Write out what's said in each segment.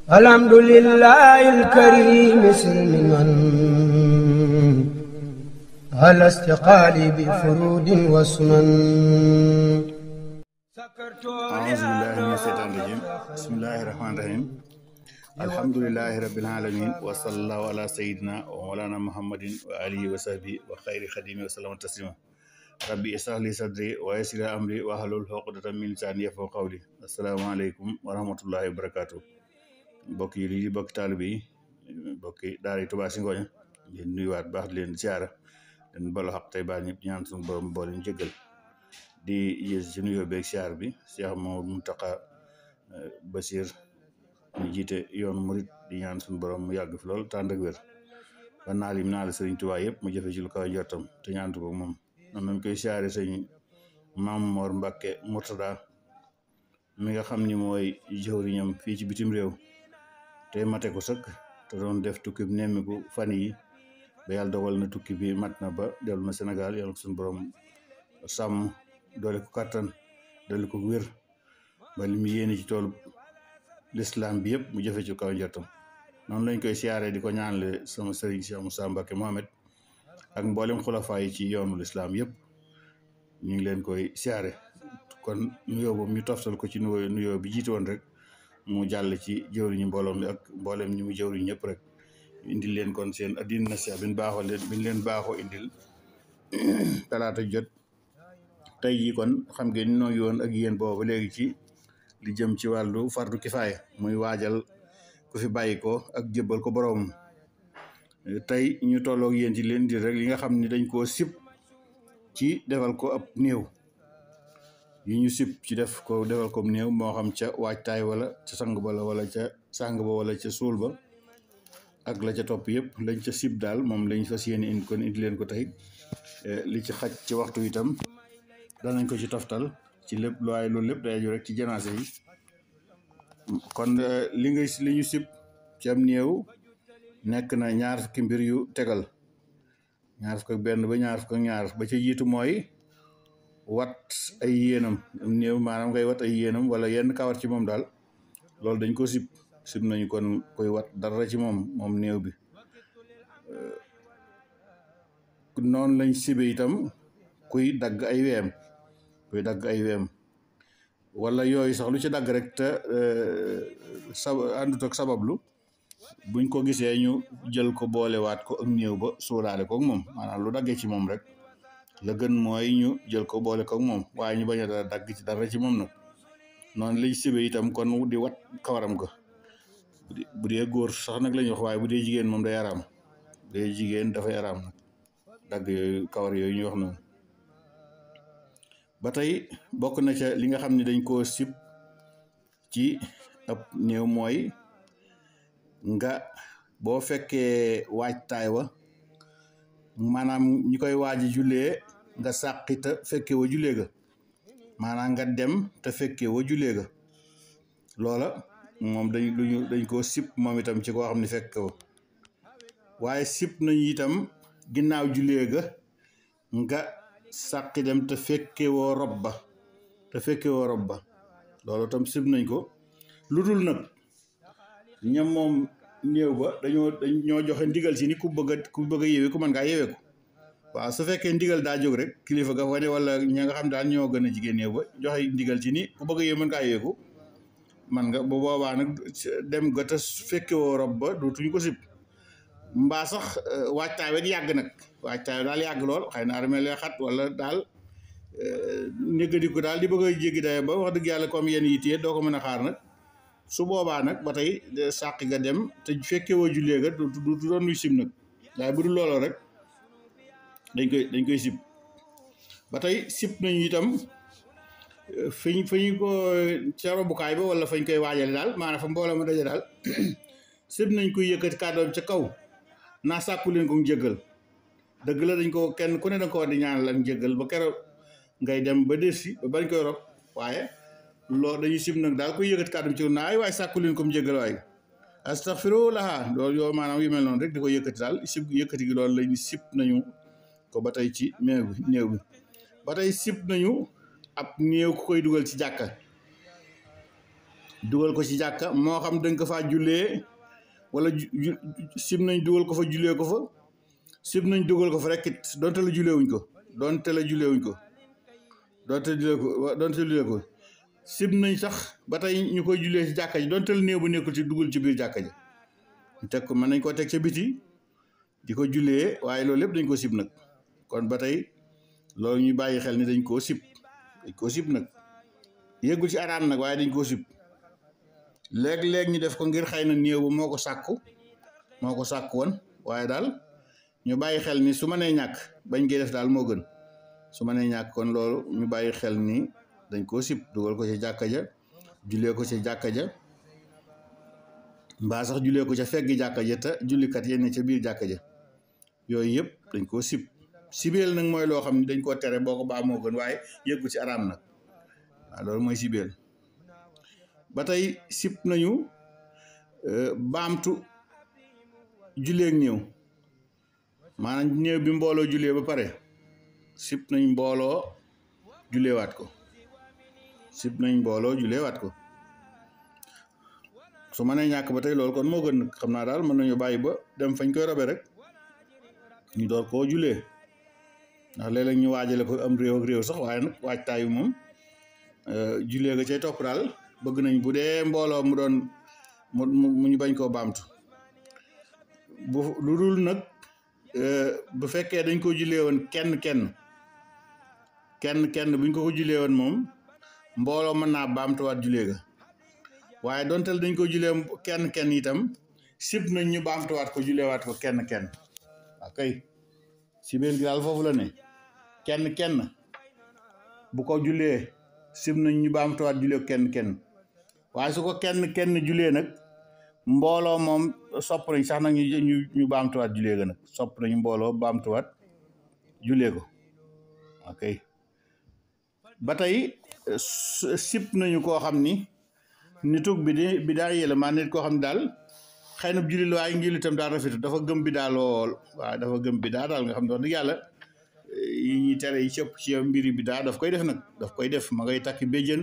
الحمد لله الكريم سلما على استقالي بفرود وسنن. أعوذ بالله من الشيطان الرجيم بسم الله الرحمن الرحيم الحمد لله رب العالمين وصلى الله على سيدنا ومولانا محمد وآله وصحبه وخير خديمه وسلم تسليما. ربي اشرح لي صدري ويسر لي أمري واحلل عقدة من لساني يفقهوا قولي. السلام عليكم ورحمة الله وبركاته. mbokk yi lii bokk taalibe yi bokki daara Touba Zingonia di nuyuwaat baax di leen ziara den balu xaq tey baal ñëpp ñaan suñu borom boole ñu jéggal di yées ci nuyoo beeg ziar bi Cheikh Mouhamadou Mountakha Bassir ñu jiite yoonu murit di ñaan suñu borom mu yàgg fi lool tànd ak wér ba naal yi naal Sëriñ Tuubaa yëpp mu jëfe ci lu kaw njortam te ñaantu ko moom. noonu lañ koy ziare sëñ Maam Mor Mbacke Mourtada mi nga xam ni mooy jëwriñam fii ci bitim réew te mate ko sëkk te doon def tukki bi nemmiku fan yi ba yàlla dogal na tukki bi mat na ba dellu na Sénégal yàlla suñu borom sàmm doole ko kattan doole ko wér ba li mu yéene ci toolu l'islam bi yëpp mu jëfe ci kaw njortam. noonu lañ koy siyaare di ko ñaanle sama sëriñ Cheikh Moussa Mbacke Mohamed ak mboolem xulafaa yi ci yoonu l'islam yëpp ñu ngi leen koy siyaare. kon nuyoo boobu ñu toftal ko ci nuyoo bi jiitu woon rek mu jàll ci jëwriñu mbooloo mi ak mboolem ñi mu jëwriñ ñëpp rek indil leen kon seen addina nasiha bi ñu leen baaxoo indil talaata jot. tey jii kon xam ngeen noo ngi woon ak yéen boobu léegi ci li jëm ci wàllu fardu kifaaya muy waajal ku fi bàyyi ko ak jébbal ko boroom. tey ñu tolloog yéen ci leen di rek li nga xam ni dañ koo sib ci defal ko ab néew yi ñu sib ci defal ko néew moo xam ca waajtaay wala ca sang ba la wala ca sang ba wala ca suul ba ak la ca topp yëpp lañ ca sib daal moom lañ fas yéene indi leen ko tey li ci xaj ci waxtu itam danañ ko ci toftal ci lépp waaye loolu lépp day aju rek ci janaase yi. kon li ñu sib ci am néew nekk na ñaar fukki mbir yu tegal ñaar fukk ak benn ba ñaar fukk ak ñaar ba ca jiitu mooy wat ay yéenam néew maanaam ngay wat ay yéenam wala yenn kawar ci moom daal loolu dañ ko sib nañu kon koy wat dara ci moom néew bi. noonu lañ sibe itam kuy dagg ay weem wala yooyu sax lu ci dagg rek te àndut ak sabablu buñ ko gisee ñu jël ko boolewaat ko ak néew ba suulaale ko ak moom maanaam lu daggee ci moom rek la gën mooy ñu jël ko boole ko ak moom waaye ñu bañ a dagg ci dara ci moom nag. noonu lañ sibe itam kon di wat kawaram ga bu dee góor sax nag la ñuy wax waaye bu dee jigéen moom day araam bu dee jigéen dafay araam nag dagg yooyu kawar yooyu ñu wax noonu. ba tey bokk na ca li nga xam ne dañ koo sib ci ab néew mooy nga boo fekkee waajtaay wa maanaam ñi koy waaji jullee nga sàqi te fekkee wa jullee ga maanaam nga dem te fekkee wa jullee ga loola moom dañ koo sib moom itam ci koo xam ne fekk ko waaye sib nañu itam ginnaaw jullee ga nga sàqi dem te fekkee woo rob ba loolu itam sib nañ ko lu dul nag ñam moom néew ba dañoo joxe ndigal ci ni ku bëgg a yeewee ku mën ngaa yeewee ko waaw su fekkee ndigal daa jóg rek kilifa ga wane wala ña nga xam daal ñoo gën a jigéen néew ba joxe ndigal ci ni ku bëgg a yeewee mën ngaa yeewee ko man nga bu boobaa nag dem ga te fekke woo rob ba dootuñu ko sib. mbaa sax waajtaay wet yàgg nag waajtaay daal yàgg lool xëy na armée lay xat wala daal néggadiku daal di bëgg a jéggi daye ba wax dëgg yàlla comme yenn yi téye doo ko mën a xaar nag su boobaa nag ba tey sàqi nga dem te fekkee woo jullee ga du doon luy sib nag waaye bu dul looloo rek dañ koy sib. ba tey sib nañu itam fa ñu ko ca robukaay ba wala fañ koy waajale daal maanaam fa mbooloo ma daje daal sib nañ koy yëkkati kàddoom ca kaw naa sàkku leen ko njëggal dëgg la dañ ko kenn ku ne da ko war di ñaanal ak njëggal ba keroog ngay dem ba desi ba bañ koy rob waaye loolu dañuy sib nag daal koy yëkkati kàddoom ci naa waaye sàkku leen ko njëggal waaye astaghfirullah loolu yow maanaam yu mel noonu rek di ko yëkkati daal sib yëkkati gi loolu lañu sib nañu ko ba tey ci néew bi. ba tey sib nañu ab néew ku koy dugal ci jàkka dugal ko ci jàkka moo xam dañ ko faa jullee wala sib nañ dugal ko fa jullee ko fa sib nañ dugal ko fa rek it donte la julleewuñ ko donte jullee ko sib nañ sax ba tey ñu koy jullee ci jàkka ji donte la néew bu nekkul ci dugal ci biir jàkka ji ñu teg ko mën nañ koo teg ca biti di ko jullee waaye loolu lépp dañ ko sib nag kon ba tey loolu ñu bàyyi xel ni dañ koo sib nag yëggul ci araam nag waaye dañ koo sib léeg-léeg ñu def ko ngir xëy na néew ba moo ko sàkk woon waaye daal ñu bàyyi xel ni su ma nee ñàkk bañ koy def daal moo gën su ma nee ñàkk kon loolu ñu bàyyi xel ni dañ koo sib dugal ko ci jàkka ja jullee ko ci jàkka ja mbaa sax jullee ko ca feggi jàkka ja te jullikat yenn ca biir jàkka ja yooyu yëpp dañ koo sibeel nag mooy loo xam ne dañ koo tere boo ko baa moo gën waaye yëggu ci araam nag waaw loolu mooy sibeel ba tey sib nañu baamtu julleeg néew maanaam néew bi mbooloo jullee ba pare sib nañ mbooloo julleewaat ko su ma nee ñàkk ba tey loolu kon moo gën nag xam naa daal mën nañu bàyyi ba dem fañ koy robe rek ñu door koo jullee ndax léeg-léeg ñu waajale ko am réew ak réew sax waaye nag waajtaayu moom jullee ga cay topp daal bëgg nañ bu dee mbooloo mu doon mu ñu bañ koo baamtu bu lu dul nag bu fekkee dañ ko jullee woon kenn buñ ko jullee woon moom mbooloo mën naa baamtuwaat jullee ga waaye donte dañ ko jullee kenn itam sib nañ ñu baamtuwaat ko julleewaat ko kenn waaw kay sibeel gi daal foofu la ne kenn bu ko jullee sib nañ ñu baamtuwaat jullee kenn waaye su ko kenn jullee nag mbooloo moom sopp nañ sax nag ñu baamtuwaat jullee ga nag sopp nañu mbooloo baamtuwaat jullee ko ok ba tey sib nañu koo xam ni nitug bi daa yëla maa nit koo xam ne daal xëy na jullit waaye njullitam daal rafetu dafa gëm bi daa lool waaw dafa gëm bi daa daal nga xam ne wax dëgg yàlla yi ñuy tere yi cëpp ci mbiri bi daa daf koy def nag ma ngay takki béjjën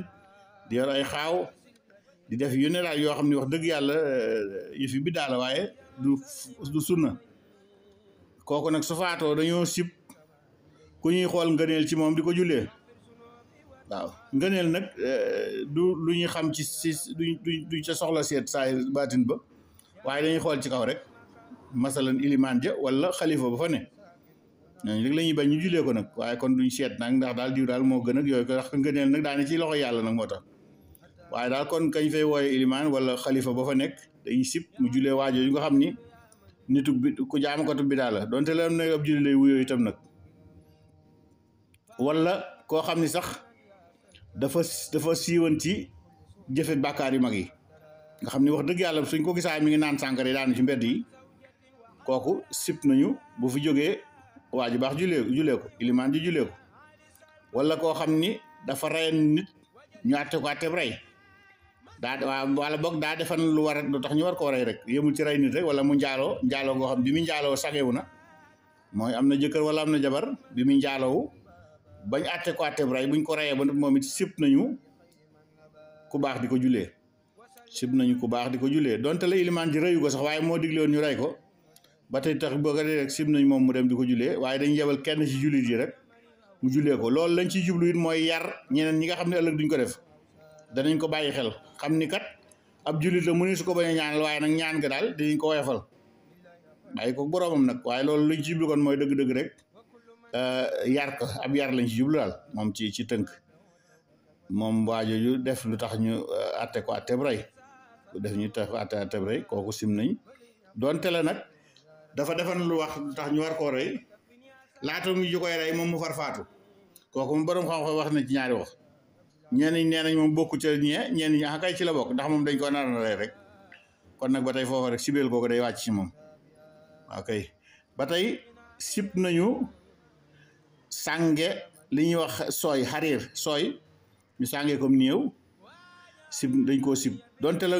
di yor ay xaaw di def yu ne daal yoo xam ne wax dëgg yàlla yëfi bi daa la waaye du sunna kooku nag su faatoo dañoo sib ku ñuy xool ngëneel ci moom di ko jullee waaw ngëneel nag du lu ñuy xam ci duñ ca soxla seet saay baatin ba waaye dañuy xool ci kaw rek masalan ilimaan ja wala xalifa ba fa ne ñooñu rek la ñuy bañ ñu jullee ko nag waaye kon duñ seet nag ndax daal diw daal moo gën ak yooyu ko wax ngëneel nag daane ci loxo yàlla nag moo tax waaye daal kon kañ fay wooye ilimaan wala xalifa ba fa nekk dañuy sib mu jullee waajo yu nga xam ni nitu bi ku jaamukatu bi daal la donte la ne ab julli lay wuyoo itam nag wala koo xam ni sax dafa siiwan ci jëfe bàkkaar yu mag yi nga xam ni wax dëgg yàlla suñ ko gisaa mi ngi naan sànkare daanu ci mbedd yi kooku sib nañu bu fi jógee waa ju baax jullee ko ilimaan ji jullee ko wala koo xam ni dafa reyen nit ñu àtte ko àtte rey wala boog daa defan lu tax ñu war koo rey rek yëmul ci rey nit rek wala mu njaaloo goo xam bi mu njaaloo sagewu na mooy am na jëkkër wala am na jabar bi mu njaaloowu bañ àtte ko àtte rey buñ ko reyee ba moom it sib nañu ku baax di ko jullee donte la ilimaan ji reyu ko sax waaye moo digle woon ñu rey ko ba tey tax boo ko dee rek sib nañ moom mu dem di ko jullee waaye dañ yebal kenn ci jullit yi rek mu jullee ko loolu lañ ciy jublu it mooy yar ñeneen ñi nga xam ne ëllëg duñ ko def danañ ko bàyyi xel xam ni kat ab jullit la mu ne su ko bañ a ñaanal waaye nag ñaan nga daal dinañ ko woyofal bàyyi ko boroomam nag waaye loolu lañ ci jublu kon mooy dëgg-dëgg rek yar ko ab yar lañ ci jublu daal moom ci tënk moom waajooju def lu tax ñu atte ko atteb rey def ñu tax atteb rey kooku sim nañ doonte la nag dafa defan lu tax ñu war koo rey laata mu ju koy rey moom mu far faatu kooku mu borom xam-xam wax na ci ñaari wax ñenn ñi nee nañ moom bokku ca ñenn ñi kay ci la bokk ndax moom dañ ko nar a rey rek kon nag ba tey foofa rek sibeel kooku day wàcc ci moom waaw kay ba tey sib nañu sànge li ñuy wax xariir sooy ñu sàngee comme néew sib dañ koo sib donte la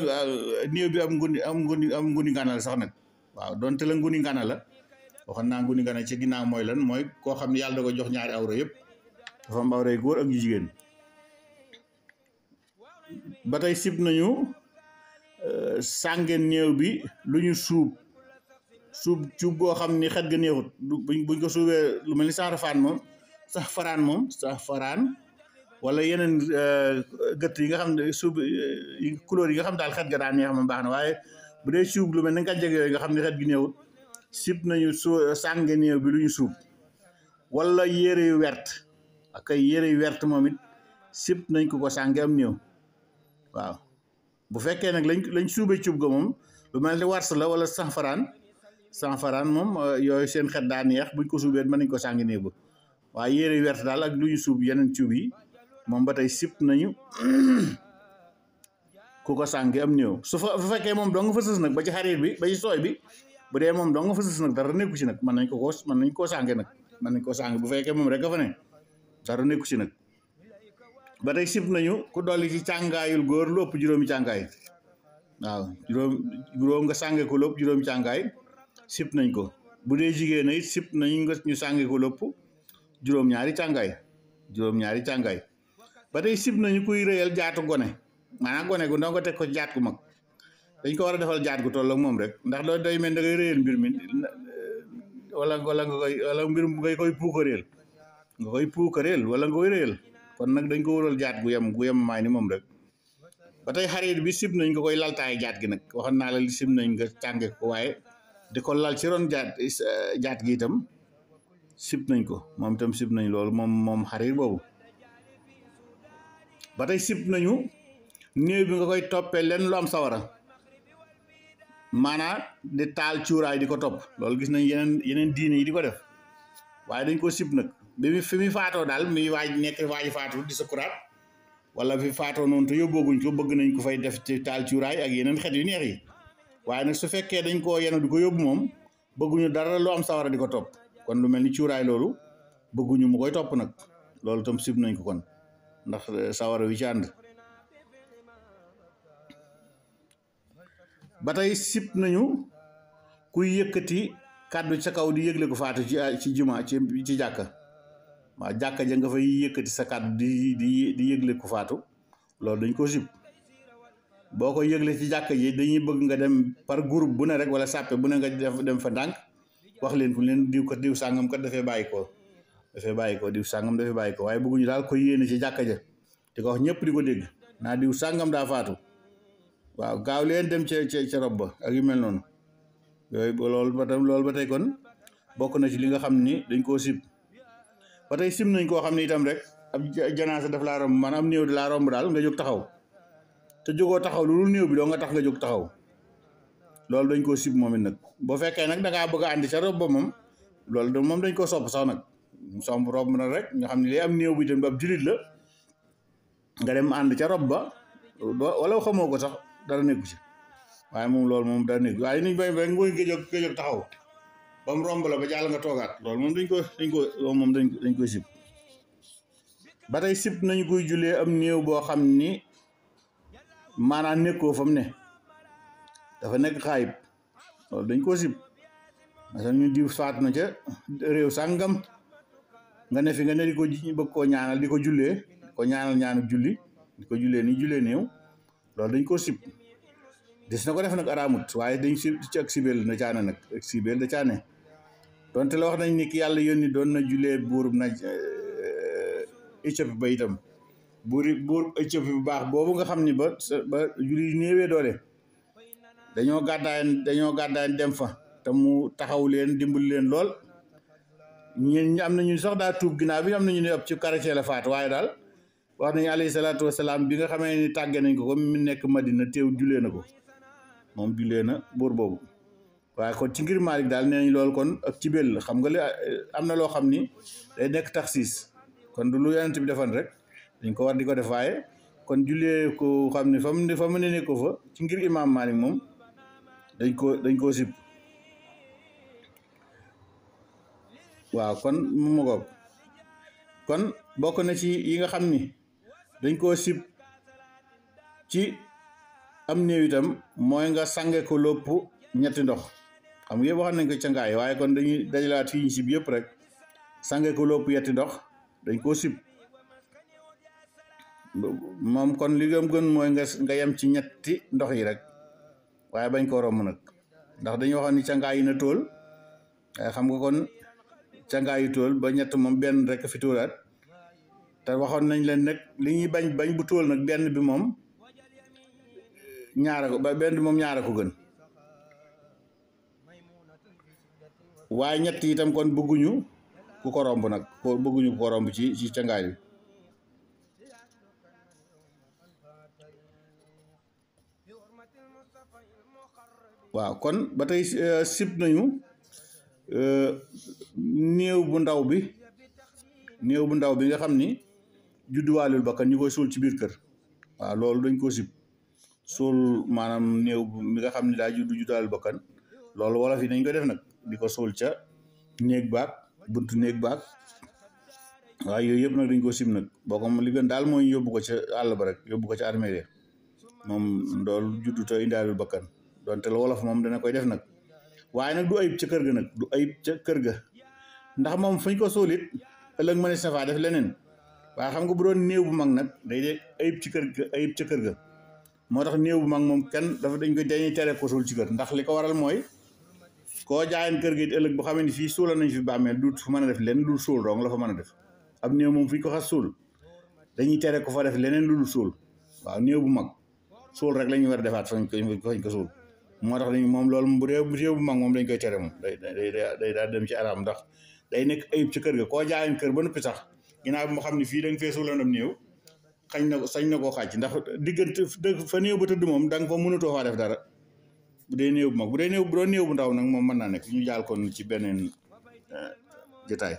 néew bi am nguni ngana la sax nag waaw donte la nguni ngana la waxoon naa nguni ngana ci ginnaaw mooy lan mooy koo xam ne yàlla da ko jox ñaari awra yëpp dafa am awra yu góor ak yu jigéen ba tey sib nañu sànge néew bi lu ñu suub cuub goo xam ni xet ga neexut buñ ko suubee lu mel ni safaraan wala yeneen gëtt yi nga xam ne suub couleur yi nga xam daal xet ga daa neex moom baax na waaye bu dee suub lu mel ni ngàncax yooyu nga xam ne xet gi neexut sib nañu sànge néew bi lu ñu suub wala yére yu wert ak ay yére yu wert moom it sib nañ ko sànge am néew waaw bu fekkee nag lañ suubee cuub ga moom lu mel ni wars la wala sanfaraan moom yooyu seen xet daa neex buñ ko suubee mën nañ ko sànge néew ba waaye yére yu wert daal ak lu ñu suub yeneen cuub yi moom ba tey sib nañu ku ko sànge am néew su fekkee moom doo nga fa sës nag ba ci xarit bi ba ci sooy bi bu dee moom doo nga fa sës nag dara nekku ci nag mën nañ koo sànge nag mën nañ koo sànge bu fekkee moom rek a fa ne dara nekku ci nag ba tey sib nañu ku dolli ci càngaayul góor lu ëpp juróomi càngaay waaw juróom nga sànge ko lu ëpp juróomi càngaay sib nañ ko bu dee jigéen it sib nañu nga ñu sànge ko lu ëpp juróom-ñaari càngaay ba tey sib nañu kuy rëyal jaatu gone maanaam gone gu ndaw nga teg ko jaat gu mag dañ ko war a defal jaat gu toll ak moom rek ndax doo day mel da ngay rëyal mbir mi wala mbir ngay koy puukareel wala nga koy rëyal kon nag dañ ko waral jaat gu yem maay ni moom rek ba tey xarit bi sib nañ ko koy laltaay jaat gi nag waxoon naa la li sib nañ nga cànge ko waaye di ko lal ci ron jaat gi itam sib nañ ko moom itam sib nañ loolu moom xarit boobu ba tey sib nañu néew bi nga koy toppee lenn lu am sawara maanaam di taal cuuraay di ko topp loolu gis nañ yeneen diine yi di ko def waaye dañ ko sib nag fi mu faatoo daal muy waaj faatu di sukuraat wala fi faatoo noonu te yóbbooguñ ko bëgg nañ ko fay def ci taal cuuraay ak yeneen xet yu neex yi waaye nag su fekkee dañ koo yenu di ko yóbbu moom bëgguñu dara lu am sawara di ko topp kon lu mel ni cuuraay loolu bëgguñu mu koy topp nag loolu tam sib nañ ko kon ndax sawara wi ci ànd ba tey sib nañu kuy yëkkati kàddu sa kaw di yëgle ko faatu ci juma ci jàkka waaw jàkka ja nga fay yëkkati sa kàddu di yëgle ko faatu loolu dañ ko sib boo ko yëgle ci jàkka ji dañuy bëgg nga dem par groupe bu ne rek wala sàppe bu ne nga dem fa ndànk wax leen ku leen diw sàngam kat dafay bàyyi ko diw sàngam dafay bàyyi ko waaye bëgguñu daal koy yéene ci jàkka ja di ko wax ñëpp di ko dégg naa diw sàngam daa faatu waaw gaaw leen dem ca rob ba ak yu mel noonu yooyu loolu ba tey kon bokk na ci li nga xam ni dañ koo sib ba tey sib nañ koo xam ne itam rek ab janaasa daf laa romb maanaam néew di laa romb daal nga jóg taxaw te jógoo taxaw lu dul néew bi doo nga tax nga jóg taxaw loolu dañ koo sib moom it nag boo fekkee nag da ngaa bëgg a àndi ca rob ba moom loolu moom dañ koo sopp sax nag somb rob na rek nga xam ne li am néew bi itam ab julit la nga dem ànd ca rob ba wala xamoo ko sax dara nekku ci waaye moom loolu moom dara nekku waaye niñ bay rek ngooy nga jóg taxaw ba mu romb la ba jàll nga toogaat loolu moom dañ koy sib ba tey sib nañu koy jullee am néew boo xam ni maanaam nekkoo fa mu ne dafa nekk xaayib loolu dañ koo sib parce que ñu diw faatu na ca réew sàngam nga ne fi nga ne di ko bëgg koo ñaanal di ko jullee ko ñaanal ñaanu julli di ko jullee ni jullee néew loolu dañ koo sib des na ko def nag araamut waaye dañ sib ci ak sibeel da caane nag ak sibeel da caane donte la wax nañ ni ki yàlla yónni doon na jullee buurub na Éthiopie ba itam buur Éthiopie bu baax boobu nga xam ni ba julli néewee doole dañoo gàddaay dem fa te mu taxaw leen dimbali leen lool ñi am nañu sax daa tuub ginnaaw bi am nañu ne ab ci quartier la faat waaye daal wax nañu alayhi salaatu wasalaam bi nga xamee ni tàgge nañ ko mu nekk Madina teew jullee na ko moom jullee na buur boobu waaye kon ci ngir Maalik daal nee nañ loolu kon ak ci bel la xam nga li am na loo xam ni day nekk taxsiis kon du lu yonent bi defan rek dañ ko war di ko def waaye kon jullee ko xam ne fa mu ne ko fa ci ngir imaam Maalik moom dañ koo sib waaw kon mu ma goog kon bokk na ci yi nga xam ni dañ koo sib ci am néew itam mooy nga sange ko lopp ñetti ndox xam nga yëpp waxoon nañ ko cangaay waaye kon dañuy dajalaat fii ñu sib yëpp rek sange ko lopp yetti ndox dañ koo sib moom kon li gën mooy nga yem ci ñetti ndox yi rek waaye bañ ko romb nag ndax dañoo waxoon ni cangaay yi na tool waaye xam nga kon cangaay yu tool ba ñett moom benn rek fi toolaat te waxoon nañ leen nag li ñuy bañ bu tool nag benn bi moom benn bi moom ñaara ko gën waaye ñett itam kon bëgguñu ku ko romb nag bëgguñu ku ko romb ci cangaay bi waaw kon ba tey sib nañu néew bu ndaw bi nga xam ni judduwaalul bakkan ñu koy suul ci biir kër waaw loolu dañ ko sib suul maanaam néew mi nga xam ne daa judduwaalul bakkan loolu wolof yi dañ ko def nag di ko suul ca néeg baag buntu néeg baag waaye yooyu yëpp nag dañ ko sib nag boo ko li gën daal mooy yóbbu ko ca àll ba rek yóbbu ko ca armée moom loolu juddu te indaalul bakkan donte la wolof moom dana koy def nag waaye nag du ayib ca kër ga nag du ayib ca kër ga ndax moom fuñ ko suul it ëllëg mënees na faa def leneen waaye xam nga bu doon néew bu mag nag day de ayib ci kër ga ayib ca kër ga moo tax néew bu mag moom kenn dañuy tere ko suul ci kër ndax li ko waral mooy koo jaayan kër gi it ëllëg bu xamee ni fii suula nañ fi bàmmeel du fa mën a def leneen lu suul dong la fa mën a def ab néew moom fuñ ko xas suul dañuy tere ko fa def leneen lu suul waaw néew bu mag suul rek la ñuy war a defaat fañ ko suul moo tax dañu moom loolu bu réew bu mag moom dañ koy tere moom day daal dem ci araam ndax day nekk ayib ci kër ga koo jaayan kër ba noppi sax ginnaaw bi mu xam ne fii da nga fee suuloon am néew sañ na koo xàcc ndax diggante fa néew ba tëdd moom da nga fa mënatoo faa def dara bu dee néew bu mag bu doon néew bu ndaw nag moom mën naa nekk ñu jaal kon ci beneen jotaay